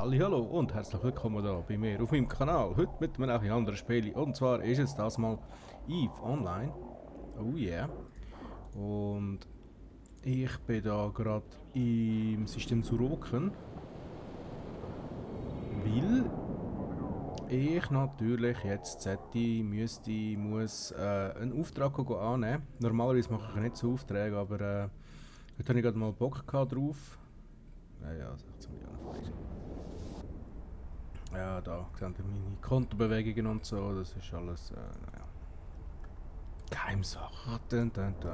Hallo und herzlich willkommen da bei mir auf meinem Kanal. Heute mit einem etwas anderen Spiel. Und zwar ist es das mal EVE Online. Oh yeah. Und ich bin da gerade im System Suroken, weil ich natürlich jetzt muss einen Auftrag annehmen. Normalerweise mache ich nicht so Aufträge, aber heute habe ich gerade mal Bock drauf. Ja, 16 Millionen Folgen. Ja, da sehen Sie meine Kontobewegungen und so, das ist alles, naja. Geheimsache. Dun, dun, dun.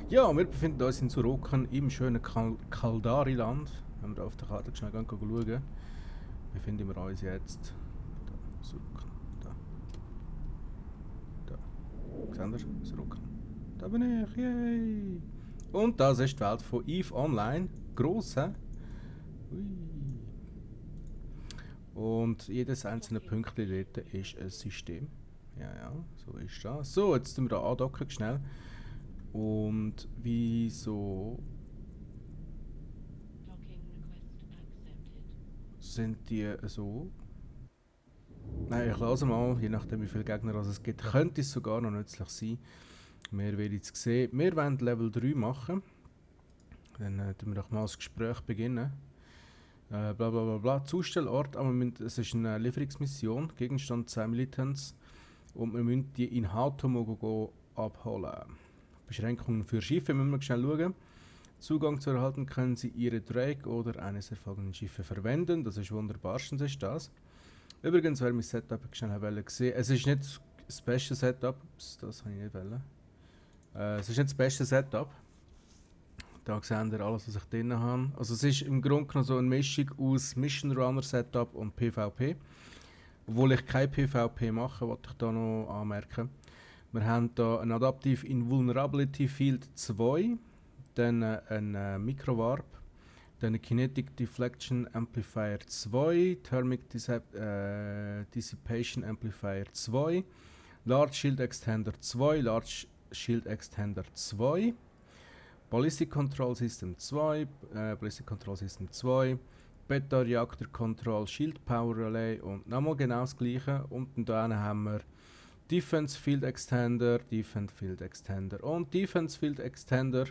Ja, wir befinden uns in Soroken im schönen Kaldari-Land. Wenn wir da auf der Karte schnell schauen, befinden wir uns jetzt. Da, Soroken. Da. Seht ihr? Soroken. Da bin ich, yay! Und das ist die Welt von EVE Online. Gross, hä? Ui. Und jedes einzelne Pünktchen dort ist ein System. Ja, so ist das. So, jetzt tun wir da andocken schnell. Und wieso sind die so? Nein, ich lasse mal, je nachdem wie viele Gegner es gibt, könnte es sogar noch nützlich sein. Wir werden jetzt sehen. Wir wollen Level 3 machen. Dann tun wir doch mal das Gespräch beginnen. Bla bla bla bla. Zustellort, aber es ist eine Lieferungsmission. Gegenstand 2 Militants. Und wir müssen die in Hatomo abholen. Beschränkungen für Schiffe müssen wir schnell schauen. Zugang zu erhalten können Sie Ihre Drake oder eines der folgenden Schiffe verwenden. Das ist wunderbarstens ist das. Übrigens, wer mein Setup schnell gesehen, es ist nicht das beste Setup. Ups, das habe ich nicht wollen. Es ist nicht das beste Setup. Da seht ihr alles, was ich drin habe. Also es ist im Grunde genommen so eine Mischung aus Mission Runner Setup und PvP. Obwohl ich kein PvP mache, wollte ich da noch anmerken. Wir haben hier ein Adaptive Invulnerability Field 2, dann ein Microwarp, dann ein Kinetic Deflection Amplifier 2, Thermic Dissipation Amplifier 2, Large Shield Extender 2, Large Shield Extender 2, Ballistic Control System 2, Ballistic Control System 2, Beta Reactor Control Shield Power Relay und nochmal genau das gleiche. Und dann haben wir Defense Field Extender, Defense Field Extender und Defense Field Extender.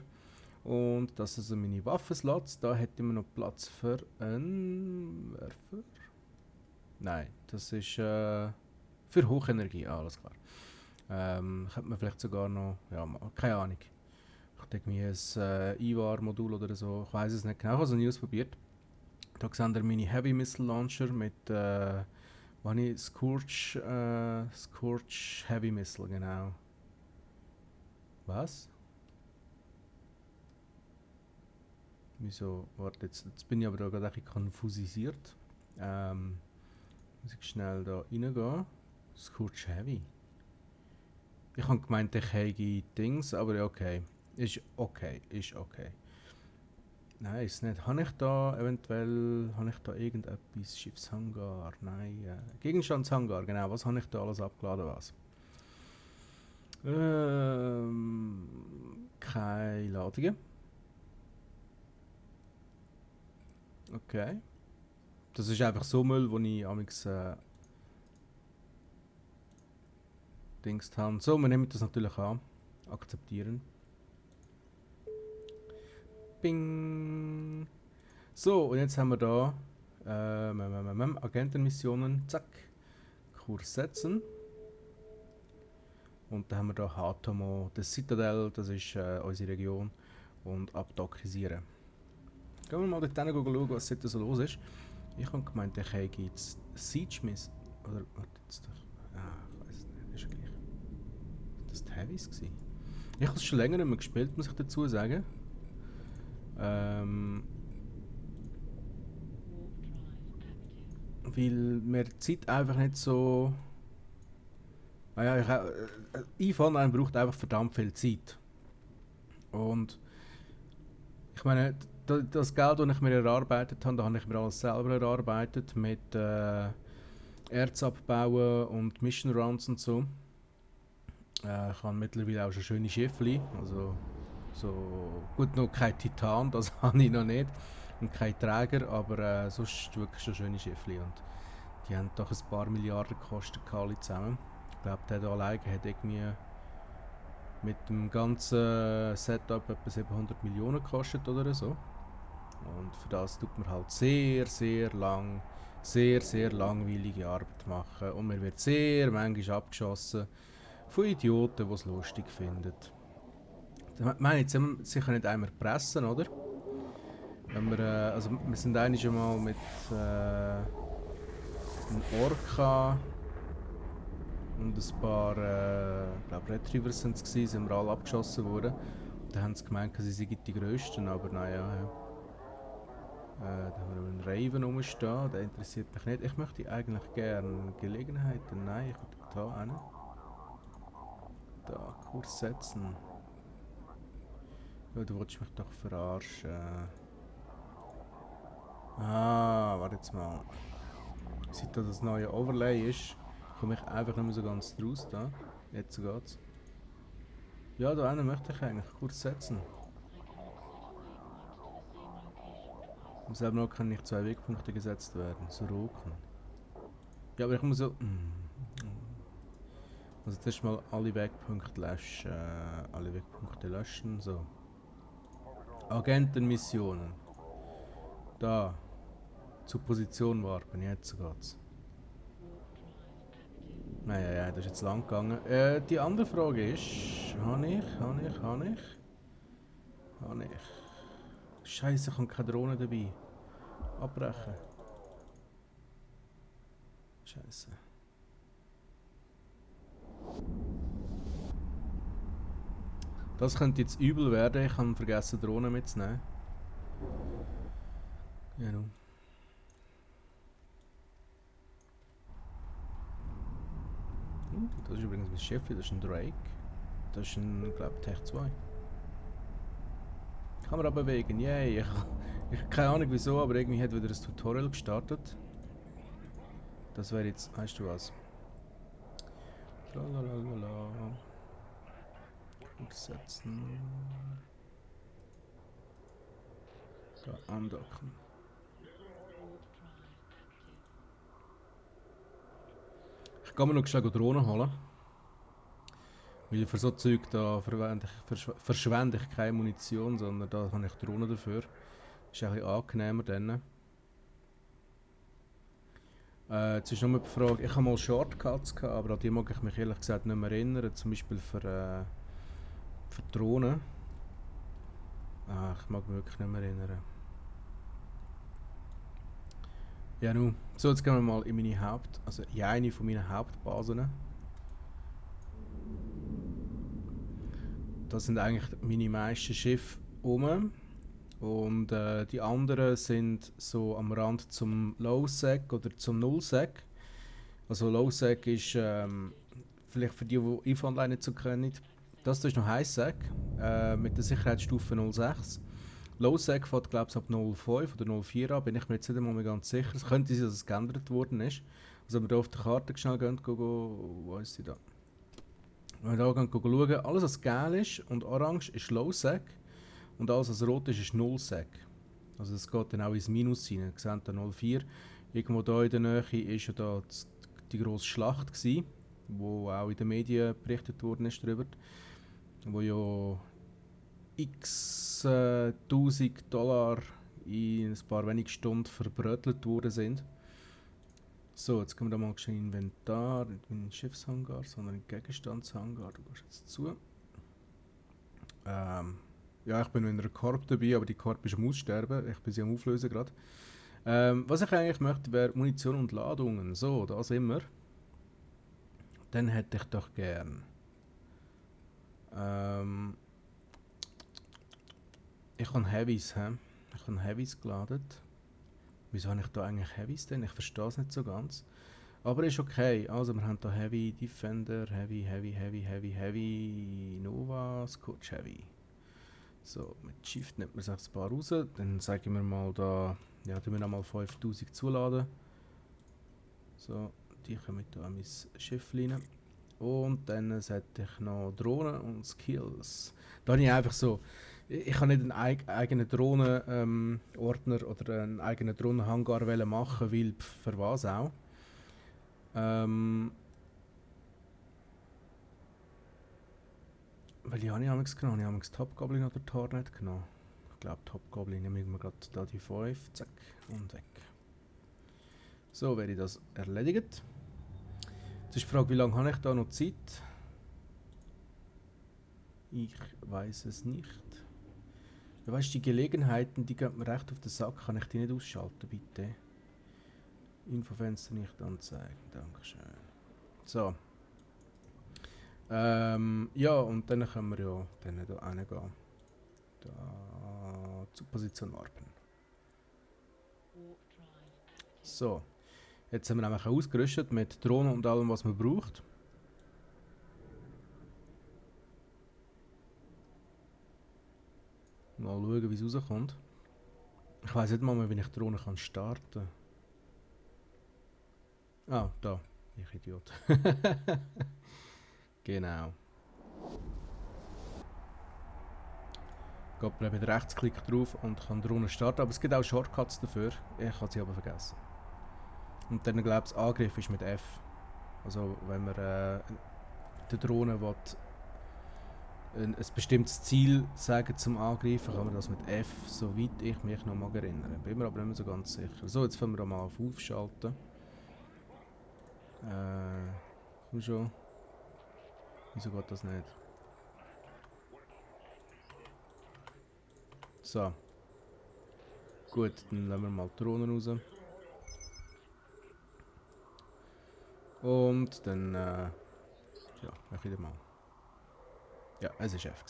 Und das sind also meine Waffenslots. Da hätten wir noch Platz für einen Werfer. Nein, das ist für Hochenergie, alles klar. Könnte man vielleicht sogar noch, ja, keine Ahnung. Ich denke mir ein IVAR-Modul oder so, ich weiß es nicht genau, ich habe es noch nie ausprobiert. Da seht ihr meine Heavy Missile Launcher mit Scorch Heavy Missile, genau. Was? Wieso? Warte, jetzt bin ich aber da gerade ein bisschen konfusisiert. Muss ich schnell da reingehen. Scorch Heavy. Ich habe gemeint, ich hätte Dings, aber ja, okay. Ist okay, ist okay. Nein, ist nicht. Habe ich da eventuell, habe ich da irgendetwas? Schiffshangar? Nein, Gegenstandshangar, genau. Was habe ich da alles abgeladen, was? Keine Ladungen. Okay. Das ist einfach so Müll, wo ich amigs Dings habe. So, wir nehmen das natürlich an. Akzeptieren. Bing. So, und jetzt haben wir da Agentenmissionen. Zack. Kurs setzen. Und dann haben wir da Hatomo, das Citadel, das ist unsere Region. Und abdokrisieren. Gehen wir mal dort hin schauen, was dort so los ist. Ich habe gemeint, ich hätte jetzt Siege Miss. Oder, warte jetzt doch. Ah, ich weiß es nicht, ist ja gleich. Das die Heavies gewesen? Ich habe es schon länger nicht mehr gespielt, muss ich dazu sagen. Weil mir die Zeit einfach nicht so. Naja, EVE Online braucht einfach verdammt viel Zeit. Und ich meine, das Geld, das ich mir erarbeitet habe, da habe ich mir alles selber erarbeitet mit Erz abbauen und Mission Runs und so. Ich habe mittlerweile auch schon schöne Schiffli, also so gut noch kein Titan, das habe ich noch nicht. und kein Träger, aber sonst wirklich schon schöne Schiffe. Und die haben doch ein paar Milliarden gekostet, alle zusammen. Ich glaube, der hier alleine hat irgendwie mit dem ganzen Setup etwa 700 Millionen gekostet oder so. Und für das tut man halt sehr langweilige Arbeit machen. Und man wird sehr manchmal abgeschossen von Idioten, die es lustig finden. Ich meine, jetzt haben wir sicher nicht einmal pressen, oder? Wenn wir, also wir sind eigentlich schon mal mit einem Orca und ein paar Retrievers sind es gewesen, sind wir alle abgeschossen worden. Da haben sie gemeint, sie seien die Grössten, aber naja. Ja. Da haben wir einen Raven rumstehen, der interessiert mich nicht. Ich möchte eigentlich gerne Gelegenheiten. Nein, ich will da hin. Da, Kurs setzen. Ja, du willst mich doch verarschen. Warte jetzt mal. Seit das neue Overlay ist, komme ich einfach nicht mehr so ganz draus da. Jetzt geht's. Ja, da einen möchte ich eigentlich kurz setzen. Im selben Ort können nicht 2 Wegpunkte gesetzt werden. So roken. Ja, aber ich muss so. Also zuerst mal alle Wegpunkte löschen. Alle Wegpunkte löschen. So. Agentenmissionen. Da. Zur Position warten. Jetzt geht's. Naja, das ist jetzt lang gegangen. Die andere Frage ist. Habe ich? Scheiße, ich habe keine Drohne dabei. Abbrechen. Scheiße. Das könnte jetzt übel werden. Ich habe vergessen, Drohnen mitzunehmen. Genau. Das ist übrigens mein Schiff, das ist ein Drake. Das ist ein, glaube ich, Tech 2. Kamera bewegen, yay! Ich habe keine Ahnung wieso, aber irgendwie hat wieder ein Tutorial gestartet. Das wäre jetzt, weißt du was? Lalalala. Setzen. Da andocken. Ich kann mir noch schnell Drohnen holen. Weil für so Zeug da verschwende ich keine Munition, sondern da habe ich Drohnen dafür. Ist ein bisschen angenehmer dann. Jetzt ist nur die Frage, ich habe mal Shortcuts gehabt, aber an die mag ich mich ehrlich gesagt nicht mehr erinnern. Zum Beispiel für Drohnen. Ich mag mich wirklich nicht mehr erinnern. Ja nun, so jetzt gehen wir mal in meine in eine von meinen Hauptbasen. Das sind eigentlich meine meisten Schiffe rum. Und die anderen sind so am Rand zum Low-Sec oder zum Null-Sec. Also Low-Sec ist, vielleicht für die EVE Online nicht so kennen, das ist noch High-Sec mit der Sicherheitsstufe 06. Low-Sec fährt glaube ich ab 05 oder 04 an, bin ich mir jetzt nicht einmal ganz sicher. Es könnte sein, dass es geändert worden ist. Also wenn wir hier auf der Karte schnell gehen, wo ist sie da? Wenn wir hier schauen, alles was gelb ist und orange ist Low-Sec. Und alles was rot ist Null-Sec. Also es geht dann auch ins Minus rein. Ihr seht da 04. Irgendwo da in der Nähe war ja da die grosse Schlacht gewesen, wo auch in den Medien berichtet worden ist darüber. Wo ja x $1000 in ein paar wenige Stunden verbrötelt worden sind. So, jetzt kommen wir da mal in Inventar, nicht in den Schiffshangar, sondern in den Gegenstandshangar. Du gehst jetzt zu. Ja, ich bin noch in einer Korb dabei, aber die Korb ist am Aussterben. Ich bin sie am Auflösen gerade. Was ich eigentlich möchte, wäre Munition und Ladungen. So, da sind wir. Dann hätte ich doch gern. Ich habe Heavys, Ich habe Heavys geladen. Wieso habe ich da eigentlich Heavys denn? Ich verstehe es nicht so ganz. Aber ist okay. Also wir haben hier Heavy Defender, Heavy Nova, Scotch Heavy. So, mit Shift nimmt man sich ein paar raus. Dann sagen wir mal da, ja, tun wir nochmal 5000 zuladen. So, die kommen hier an mein Schiff rein. Und dann setze ich noch Drohnen und Skills. Da habe ich einfach so Ich kann nicht einen eigenen Drohnenordner oder einen eigenen Drohnenhangar machen, weil für was auch. Welche habe ich damals genommen? Ich habe Top Goblin oder Tornet genommen. Ich glaube Top Goblin. Nehmen wir gerade da die 5. Zack und weg. So wäre das erledigt. Jetzt ist die Frage, wie lange habe ich da noch Zeit? Ich weiß es nicht. Du weißt, die Gelegenheiten, die gehen mir recht auf den Sack. Kann ich die nicht ausschalten, bitte? Infofenster nicht anzeigen. Dankeschön. So. Ja, und dann können wir ja dann hier reingehen. Da zur Position warten. So. Jetzt haben wir nämlich ausgerüstet mit Drohnen und allem, was man braucht. Mal schauen, wie es rauskommt. Ich weiß nicht mal mehr, wie ich Drohnen kann starten kann. Ah, da. Ich Idiot. Genau. Geht man mit Rechtsklick drauf und kann Drohnen starten. Aber es gibt auch Shortcuts dafür. Ich habe sie aber vergessen. Und dann glaube ich, Angriff ist mit F. Also wenn man der Drohne will, ein bestimmtes Ziel sagen zum Angreifen, kann man das mit F, soweit ich mich noch mal erinnern. Bin mir aber nicht mehr so ganz sicher. So, jetzt fangen wir mal auf Aufschalten. Komm schon. Wieso geht das nicht? So. Gut, dann lassen wir mal die Drohnen raus. Und dann, ja, mach wieder mal. Ja, es war F.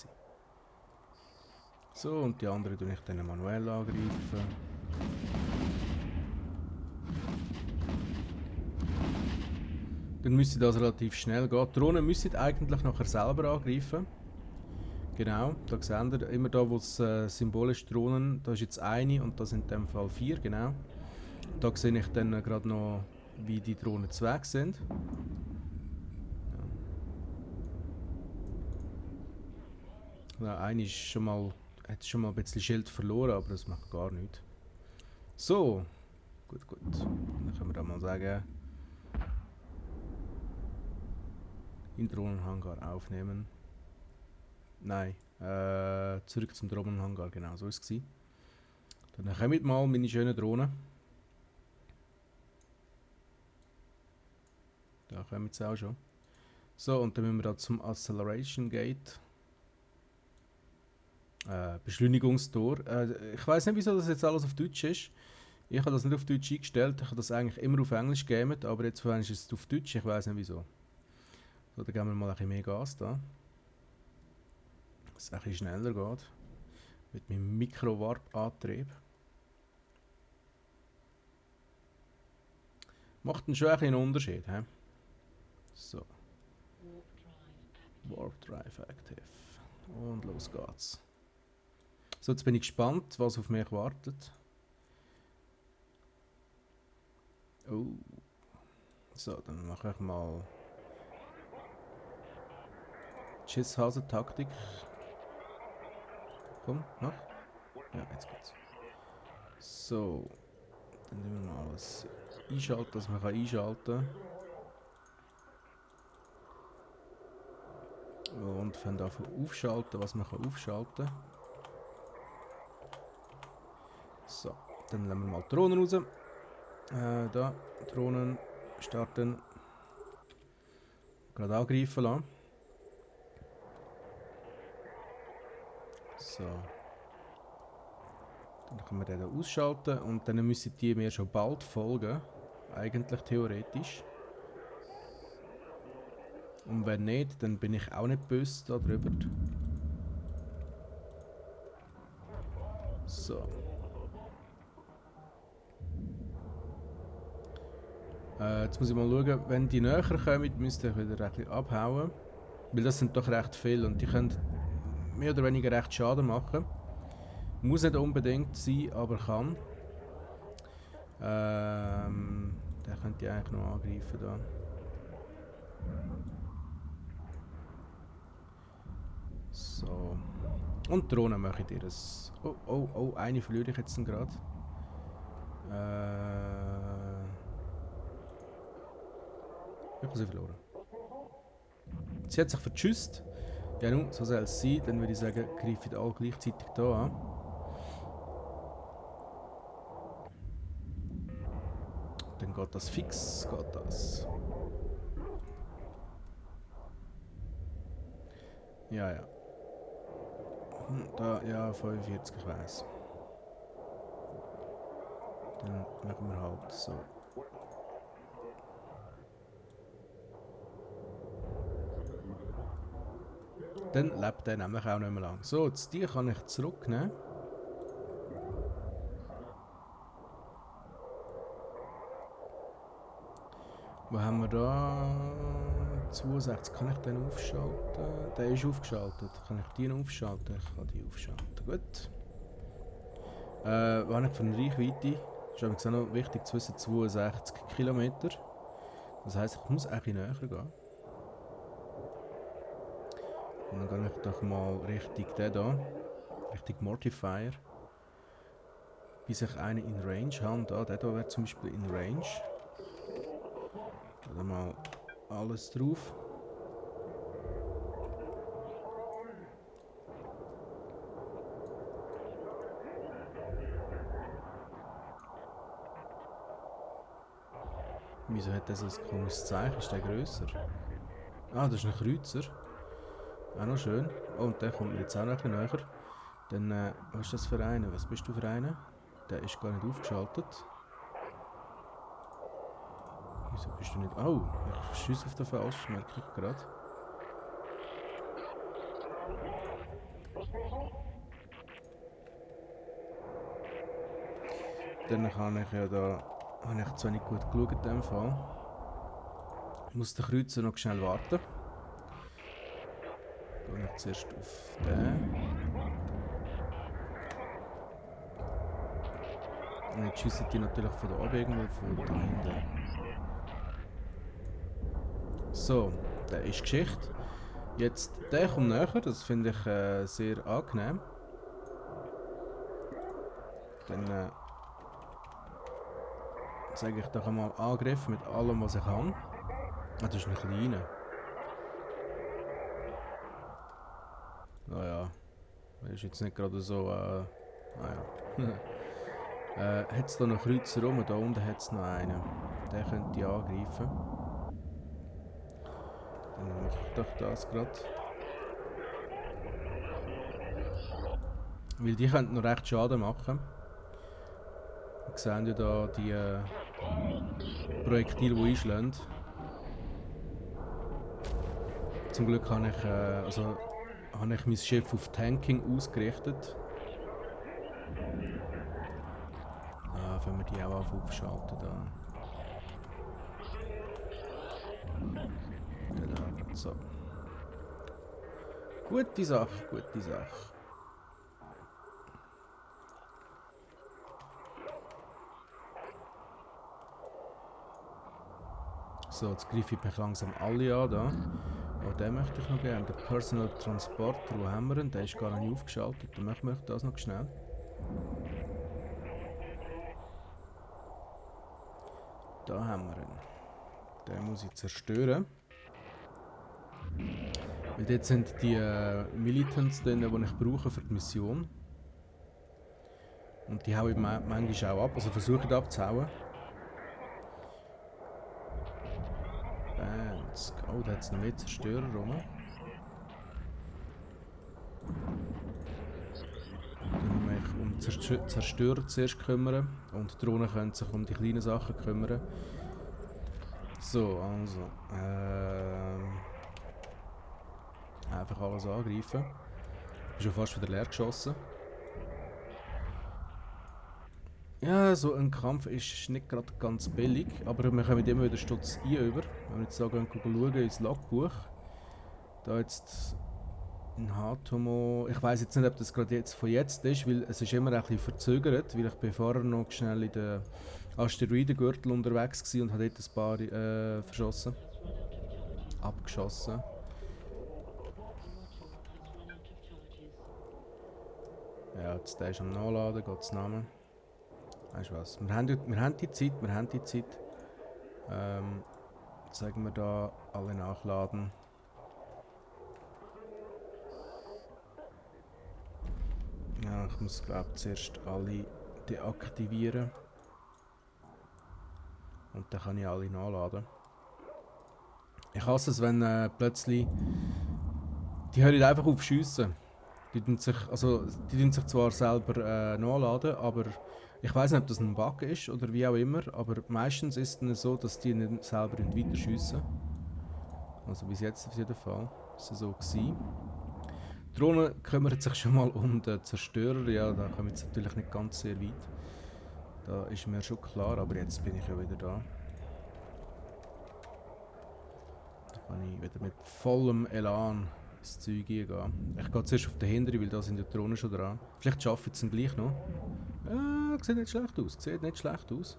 So, und die anderen tue ich dann manuell angreifen. Dann müsste das relativ schnell gehen. Die Drohnen müssen eigentlich nachher selber angreifen. Genau, da seht ihr immer da, wo es symbolisch Drohnen, da ist jetzt eine und da sind in dem Fall 4, genau. Da sehe ich dann gerade noch, wie die Drohnen zu Weg sind. Ja, eine ist schon mal, hat schon mal ein bisschen Schild verloren, aber das macht gar nichts. So, gut. Dann können wir da mal sagen, in Drohnenhangar aufnehmen. Nein, zurück zum Drohnenhangar, genau, so war es. Dann kommt mal meine schönen Drohnen. Da kommen sie auch schon. So, und dann müssen wir da zum Acceleration Gate. Beschleunigungstor. Ich weiß nicht, wieso das jetzt alles auf Deutsch ist. Ich habe das nicht auf Deutsch eingestellt. Ich habe das eigentlich immer auf Englisch gegeben, aber jetzt ist es auf Deutsch. Ich weiß nicht wieso. So, dann geben wir mal ein bisschen mehr Gas da. Dass es ein bisschen schneller geht. Mit meinem Mikro-Warp-Antrieb. Macht dann schon ein bisschen einen Unterschied. He? So. Warp Drive active. Und los geht's. So, jetzt bin ich gespannt, was auf mich wartet. Oh. So, dann mache ich mal Schisshase-Taktik. Komm, mach. Ja, jetzt geht's. So. Dann nehmen wir mal alles einschalten, dass man einschalten kann. Und fangen davon aufschalten, was man aufschalten kann. So, dann lassen wir mal die Drohnen raus. Da, Drohnen starten. Gerade angreifen lassen. So. Dann können wir den hier ausschalten und dann müssen die mir schon bald folgen. Eigentlich theoretisch. Und wenn nicht, dann bin ich auch nicht böse darüber. So. Jetzt muss ich mal schauen, wenn die näher kommen, müsste ich wieder ein bisschen abhauen. Weil das sind doch recht viele und die können mehr oder weniger recht Schaden machen. Muss nicht unbedingt sein, aber kann. Der könnte ich eigentlich noch angreifen da. So. Und die Drohnen machen dir das. Oh, oh, oh, eine verliere ich jetzt gerade. Ich habe sie verloren. Sie hat sich verschüsst. Ja nun, so soll es sein. Dann würde ich sagen, greifen alle gleichzeitig hier an. Dann geht das fix, geht das. Ja, ja. Da, ja, 45, ich weiss. Dann machen wir halt so. Dann lebt der nämlich auch nicht mehr lang. So, jetzt die kann ich zurücknehmen. Wo haben wir da? 62. Kann ich den aufschalten? Der ist aufgeschaltet. Kann ich die aufschalten? Ich kann die aufschalten. Gut. Was habe ich für eine Reichweite? Ist übrigens auch noch wichtig zu wissen, 62 Kilometer. Das heisst, ich muss eigentlich näher gehen. Und dann gehe ich doch mal Richtung den hier. Richtung Mortifier. Bis ich einen in Range habe. Da, der hier wäre zum Beispiel in Range. Dann mal alles drauf. Wieso hat das ein komisches Zeichen? Ist der grösser? Ah, das ist ein Kreuzer. Auch noch schön. Oh, und der kommt mir jetzt auch noch ein bisschen näher. Dann, was ist das für einer? Was bist du für einer? Der ist gar nicht aufgeschaltet. Wieso bist du nicht... Oh, ich schieße auf den falschen, merke ich gerade. Dann kann ich ja da... Habe ich zwar nicht gut geschaut in dem Fall. Ich muss den Kreuzer noch schnell warten. Gehe ich zuerst auf den. Und jetzt schiessen die natürlich von da irgendwo von da hinten. So, der ist Geschichte. Jetzt, der kommt näher, das finde ich sehr angenehm. Dann sage ich doch einmal Angriff mit allem, was ich kann. Ah, das ist ein kleiner. Naja, das ist jetzt nicht gerade so. Naja. Hat es da noch Kreuzer rum? Da unten hat es noch einen. Der könnte angreifen. Dann mache ich doch das gerade. Weil die könnten noch recht Schaden machen. Wir sehen ja da die Projektile, die einschlagen. Zum Glück habe ich mein Schiff auf Tanking ausgerichtet. Wenn wir die auch aufschalten da. Genau, so. Gute Sache, gute Sache. So, jetzt greife ich mich langsam alle an da. Oh, den möchte ich noch gerne. Der Personal Transporter, wo haben wir ihn? Der ist gar nicht aufgeschaltet. Dann möchte ich das noch schnell. Da haben wir ihn. Den muss ich zerstören. Weil dort sind die Militants drin, die ich brauche für die Mission. Und die haue ich manchmal auch ab, also versuche abzuhauen. Oh, da hat es noch mehr Zerstörer rum. Dann muss ich um die Zerstörer zuerst kümmern. Und die Drohnen können sich um die kleinen Sachen kümmern. So, also. Einfach alles angreifen. Ich bin schon fast wieder leer geschossen. Ja, so ein Kampf ist nicht gerade ganz billig, aber wir kommen immer wieder Stutz über. Wenn wir jetzt sagen, schauen ins Logbuch. Da jetzt in Hatomo. Ich weiß jetzt nicht, ob das gerade jetzt von jetzt ist, weil es ist immer ein bisschen verzögert, weil ich bin vorher noch schnell in den Asteroidengürtel unterwegs war und habe dort ein paar verschossen. Abgeschossen. Ja, jetzt der ist am Nachladen, Gottes Namen. Weißt du was? Wir haben die Zeit, wir haben die Zeit. Sagen wir da alle nachladen. Ja, ich muss glaube zuerst alle deaktivieren. Und dann kann ich alle nachladen. Ich hasse es, wenn plötzlich... Die hören einfach auf schiessen. Die tun sich zwar selber nachladen, aber ich weiß nicht, ob das ein Bug ist oder wie auch immer, aber meistens ist es dann so, dass die nicht selber weiter schiessen. Also bis jetzt auf jeden Fall ist es so gewesen. Die Drohne kümmert sich schon mal um den Zerstörer, ja, da kommen wir jetzt natürlich nicht ganz sehr weit. Da ist mir schon klar, aber jetzt bin ich ja wieder da. Da kann ich wieder mit vollem Elan ins Zeug gehen. Ich gehe zuerst auf den Hinteren, weil da sind die Drohnen schon dran. Vielleicht schaffe ich es dann gleich noch. Sieht nicht schlecht aus, sieht nicht schlecht aus.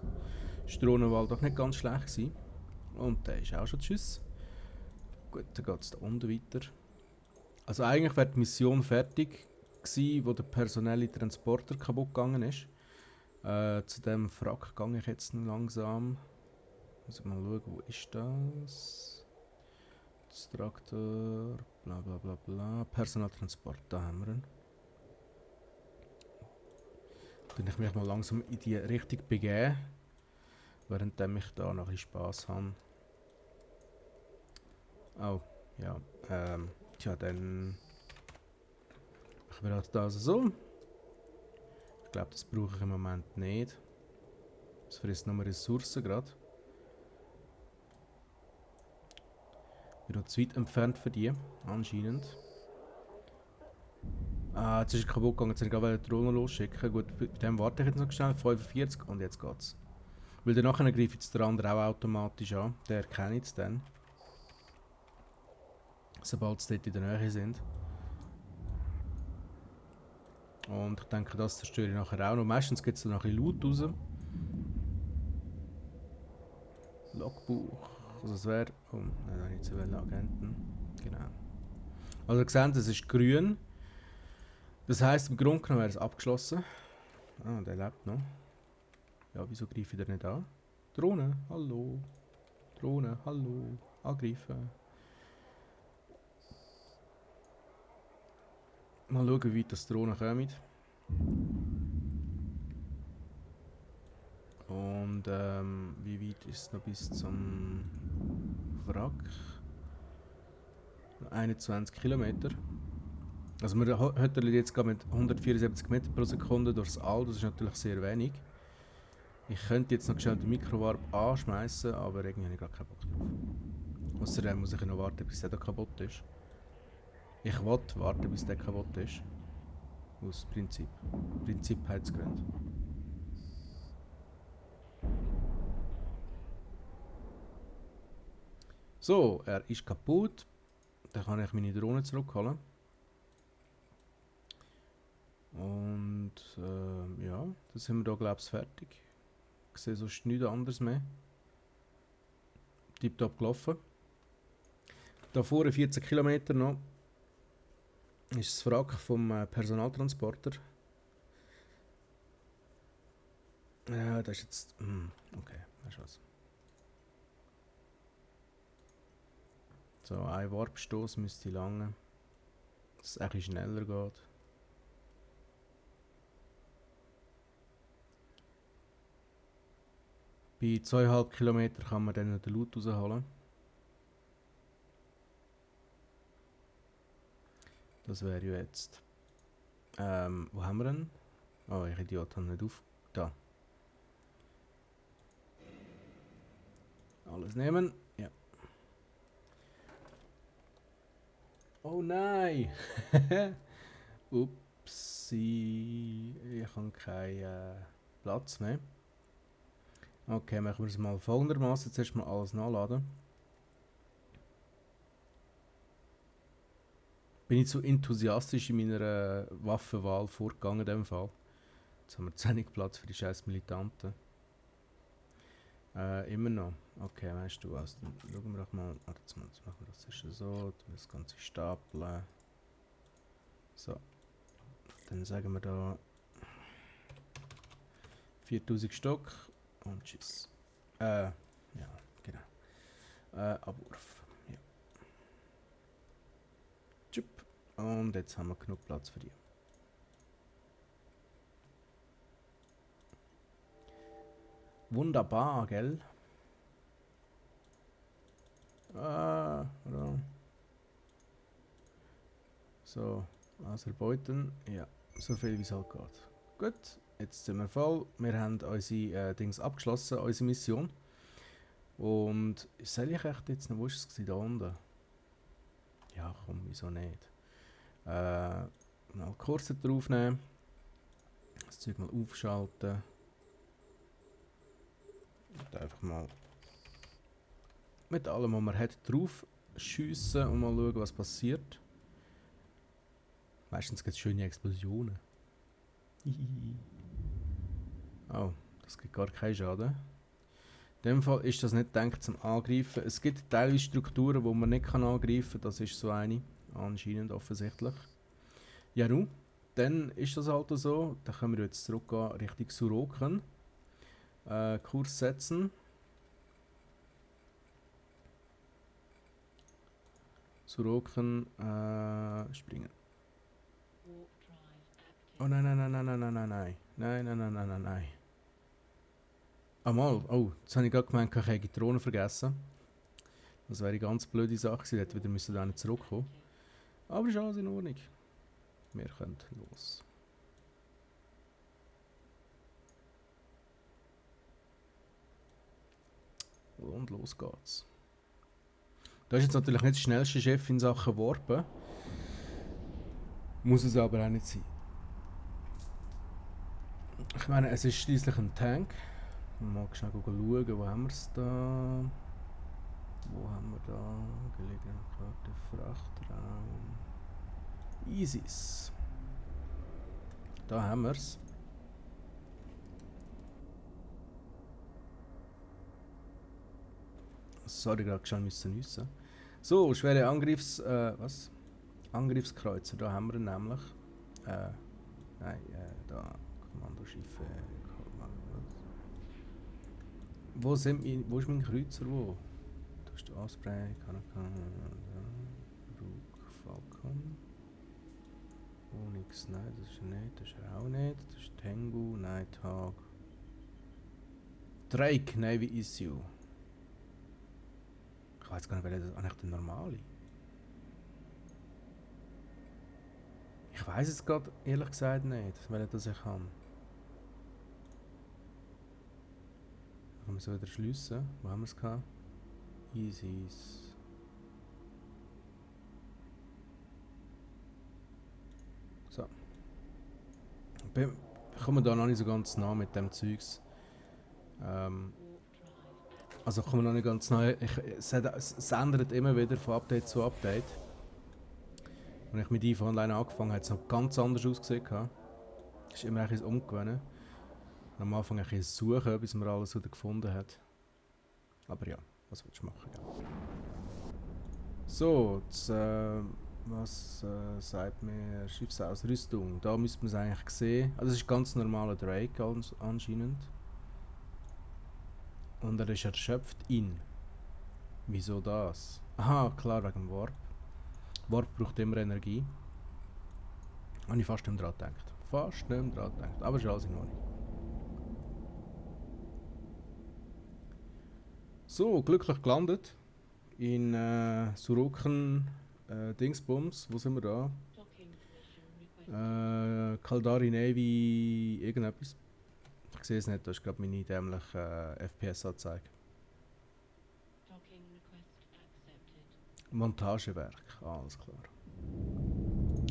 Ist die Drohnenwahl doch nicht ganz schlecht gewesen. Und der ist auch schon tschüss. Gut, dann geht es da unten weiter. Also eigentlich wäre die Mission fertig gewesen, wo der personelle Transporter kaputt gegangen ist. Zu dem Frack gehe ich jetzt noch langsam. Muss ich mal schauen, wo ist das? Das Traktor, bla bla bla bla. Personaltransport, da haben wir ihn. Dann ich mich mal langsam in die Richtung begeben, während ich da noch ein bisschen Spass habe. Oh, ja. Tja, dann machen wir das also so. Ich glaube, das brauche ich im Moment nicht. Das frisst nur Ressourcen gerade. Bin noch zu weit entfernt für die, anscheinend. Jetzt ist es kaputt gegangen, jetzt habe ich gerade die Drohne losschicken. Gut, bei dem warte ich jetzt noch schnell, 45 und jetzt geht's. Weil dann nachher greift jetzt der andere auch automatisch an. Der erkennt es dann. Sobald sie dort in der Nähe sind. Und ich denke, das zerstöre ich nachher auch noch. Meistens gibt es dann noch ein bisschen Loot raus. Logbuch. Also es wäre... Oh, nein, da habe ich zu viele Agenten. Genau. Also ihr seht, es ist grün. Das heisst, im Grunde genommen wäre es abgeschlossen. Ah, der lebt noch. Ja, wieso greife ich den nicht an? Drohne, hallo. Drohne, hallo. Angreifen. Mal schauen, wie weit das Drohnen kommen. Und wie weit ist es noch bis zum Wrack? 21 Kilometer. Also wir hötteln jetzt gerade mit 174 Meter pro Sekunde durchs All, das ist natürlich sehr wenig. Ich könnte jetzt noch schnell den Mikrowarp anschmeißen, aber irgendwie habe ich gar keinen Bock drauf. Außerdem muss ich noch warten, bis der da kaputt ist. Ich wollte warten, bis der kaputt ist. Aus Prinzip. Prinzipheitsgründen. So, er ist kaputt. Dann kann ich meine Drohne zurückholen. Und ja, dann sind wir da glaube ich fertig. Ich sehe sonst nichts anderes mehr. Tipptopp gelaufen. Da vorne 14 Kilometer noch ist das Wrack vom Personaltransporter. Ja, das ist jetzt... okay, weißt du was. So, ein Warpstoß müsste lange, dass es ein bisschen schneller geht. Bei 2,5 Kilometern kann man dann den Loot rausholen. Das wäre ja jetzt... wo haben wir denn? Oh, ich Idiot, habe nicht auf... Da. Alles nehmen. Ja. Oh nein! Upsi. Ich habe keinen Platz mehr. Okay, machen wir es mal folgendermaßen. Zuerst mal alles nachladen. Bin ich zu enthusiastisch in meiner Waffenwahl vorgegangen in dem Fall. Jetzt haben wir zu wenig Platz für die scheiß Militanten. Immer noch. Okay, weißt du was? Dann schauen wir doch mal. Jetzt machen wir das so. Das Ganze stapeln. So. Auf Dann sagen wir da 4000 Stock und tschüss. Ja, genau. Abwurf. Ja. Tschüpp. Und jetzt haben wir genug Platz für die. Wunderbar, gell? Ja. So, Aserbeuten. Ja, so viel wie es halt geht. Gut, jetzt sind wir voll. Wir haben unsere Dings abgeschlossen, unsere Mission. Und soll ich echt jetzt noch, wo war es da unten? Ja, komm, wieso nicht? Mal Kurse draufnehmen. Das Zeug mal aufschalten. Und einfach mal mit allem, was man hat, drauf schiessen und mal schauen, was passiert. Meistens gibt es schöne Explosionen. Oh, das gibt gar keinen Schaden. In dem Fall ist das nicht gedacht zum Angreifen. Es gibt teilweise Strukturen, die man nicht angreifen kann. Das ist so eine. Anscheinend offensichtlich. Ja, nun, dann ist das halt so. Dann können wir jetzt zurückgehen Richtung Suroken. Kurs setzen. Suroken springen. Oh nein, nein, nein, nein, nein, nein, nein, nein. Nein, nein, nein, nein, nein, nein. Ah mal, oh, jetzt habe ich gerade gemeint, ich hätte die Drohne vergessen. Das wäre eine ganz blöde Sache gewesen, hätte wieder müssen da nicht zurückkommen. Aber ist alles in Ordnung. Wir können los. Und los geht's. Da ist jetzt natürlich nicht der schnellste Chef in Sachen Warpen. Muss es aber auch nicht sein. Ich meine, es ist schließlich ein Tank. Mal schnell schauen, wo haben wir es da? Wo haben wir da? Gelegene Karte, Frachtraum. ISIS. Da haben wir es. Sorry, gerade schon müssen nüssen. So, schwere Angriffskreuzer, da haben wir ihn nämlich. Da. Kommandoschiffe. Wo ist mein Kreuzer? Wo? Da ist der Osprey, Kanakan, Rook, Falcon. Onyx, nein, das ist er nicht, das ist er auch nicht. Das ist Tengu, Nighthawk. Drake, Navy Issue. Ich weiß gar nicht, welcher das eigentlich der normale. Ich weiß es gerade ehrlich gesagt nicht, welcher das ich habe. Können wir es wieder schliessen? Wo haben wir es gehabt? ISIS. So. Ich komme da noch nicht so ganz nah mit dem Zeugs. Also kommen wir noch nicht ganz neu. Es ändert immer wieder von Update zu Update. Als ich mit EVE Online angefangen habe, hat es noch ganz anders ausgesehen. Es ist immer ein Umgewöhnen. Am Anfang ein Suchen, bis man alles wieder gefunden hat. Aber ja, was willst du machen? Ja. So, jetzt, was sagt mir Schiffsausrüstung? Da müsste man es eigentlich sehen. Also das ist ganz normaler Drake anscheinend. Und er ist erschöpft in. Wieso das? Aha, klar, wegen Warp. Warp braucht immer Energie. Habe ich fast nicht mehr dran gedacht. Fast nicht mehr dran gedacht. Aber ist alles in Ordnung. So, glücklich gelandet. In Suroken Dingsbums. Wo sind wir da? Kaldari Navy irgendetwas. Ich sehe es nicht, das ist gerade meine dämliche FPS-Anzeige. Montagewerk, alles klar.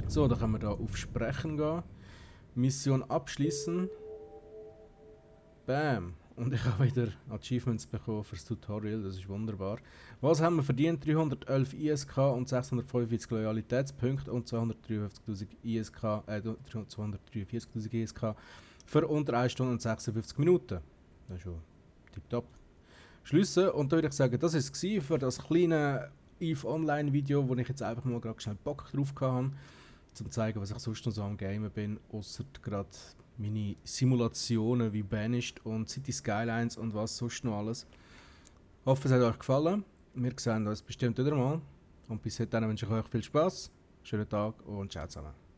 So, dann können wir da auf Sprechen gehen. Mission abschließen. Bam! Und ich habe wieder Achievements bekommen für das Tutorial, das ist wunderbar. Was haben wir verdient? 311 ISK und 645 Loyalitätspunkte und 253.000 ISK, 243.000 ISK für unter 1 Stunde und 56 Minuten. Das ist schon tipptopp. Schliessen und da würde ich sagen, das war es für das kleine EVE Online Video, wo ich jetzt einfach mal gerade schnell Bock drauf hatte. zum zu zeigen, was ich sonst noch so am Gamen bin, außer gerade meine Simulationen wie Banished und City Skylines und was sonst noch alles. Ich hoffe, es hat euch gefallen. Wir sehen uns bestimmt wieder mal. Und bis dahin wünsche ich euch viel Spaß, schönen Tag und ciao zusammen.